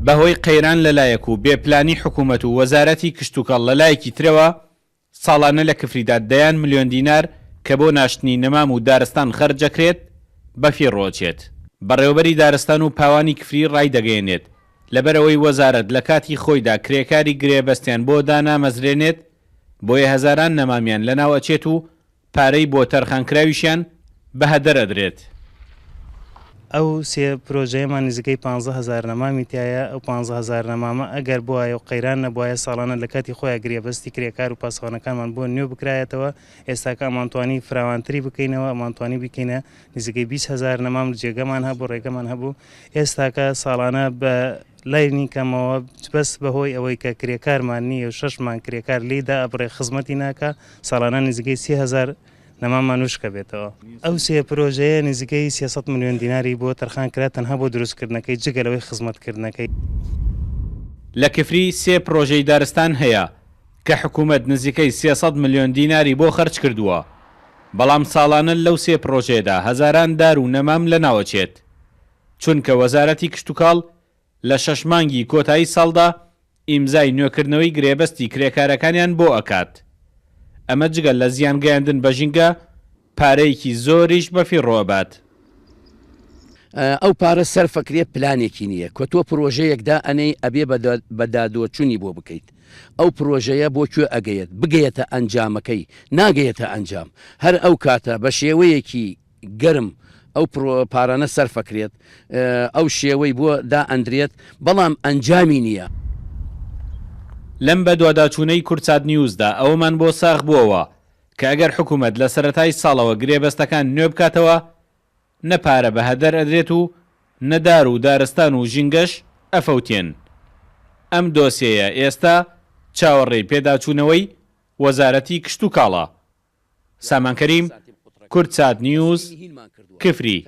بەهۆی قەیران لەلایەک و بێ پلانی حکومەت و وەزارەتی کشتوکاڵ لەلایەکی ترەوە، ساڵانە لە کفریدا دەیان ملیۆن دینار کە بۆ ناشتنی نەمام و دارستان خەرج ئەکرێت، بەفیڕۆ ئەچێت. بەڕێوەبەری دارستان و پاوانی کفری ڕایدەگەیەنێت، لەبەرئەوەی وەزارەت لە کاتی خۆیدا کرێکاری گرێبەستیان بۆ دانامەزرێنێت، بۆیە هەزاران نەمامیان لەناو ئەچێت و پارەی بۆ تەرخانکراویشیان بە هەدەر ئەدرێت. ئەو سێ پرۆژەیەمان نزیکەی 15 هەزار نەمامی تیایە، ئەو 15 هەزار نەمامە ئەگەر بوایە و قەیران نەبوایە ساڵانە لە کاتی خۆیا گرێبەستی کرێکار و پاسەوانەکانمان بۆ نوێ بکرایەتەوە، ئێستاکە ئەمانتوانی فراوانتری بکەینەوە، ئەمانتوانی بیکەینە نزیکەی 20 هەزار نەمام، جێگەمان هەبوو، ڕێگەمان هەبوو، ئێستاکە ساڵانە بە لای کەمەوە بەس بەهۆی ئەوەی کە کرێکارمان نییە و شەش مانگ کرێکار لێی دائەبڕێ خزمەتی ناکا، ساڵانە نزیکەی 3000 نەماممان وشکە بێتەوە. ئەو سێ پرۆژەیە نزیکەی 300 ملیۆن دیناری بۆ تەرخان کرا تەنها بۆ دروستکردنەکەی جگە لەوەی خزمەتکردنەکەی. لە کفری سێ پرۆژەی دارستان هەیە کە حکومەت نزیکەی 300 ملیۆن دیناری بۆ خەرجکردووە، بەڵام ساڵانە لەو سێ پرۆژەیەدا هەزاران دار و نەمام لەناوەچێت. چونکە وەزارەتی کشتوکاڵ لە شەش مانگی کۆتایی ساڵدا ئیمزای نوێکردنەوەی گرێبەستی کرێکارەکانیان بۆ ئەکات. ئەمە جگە لە زیان گەیاندن بە ژینگە، پارەیەکی زۆریش بەفیڕۆ ئەبات. ئەو پارە سەرفەکرێ پلانێکی نییە کە تۆ پرۆژەیەک دائەنێی ئەبێ بە دادۆچونی بۆ بکەیت ئەو پرۆژەیە بۆ کوێ ئەگەیەت بگەیەتە ئەنجامەکەی ناگەیەتە ئەنجام هەر ئەو کاتە بە شێوەیەکی گەرم ئەو پارانە سەرفەکرێت ئەو شێوەی بۆ دائەندرێت بەڵام ئەنجامی نییە. لەم بەدواداچوونەی کوردسات نیوزدا ئەوەمان بۆ ساغ بووەوە کە ئەگەر حکومەت لە سەرەتای ساڵەوە گرێبەستەکان نوێ بکاتەوە نە پارە بە هەدەر ئەدرێت و نە دار و دارستان و ژینگەش ئەفەوتێن. ئەم دۆسیەیە ئێستا چاوەڕێی پێداچوونەوەی وەزارەتی کشتوکاڵە. سامان کەریم، کوردسات نیوز، کفری.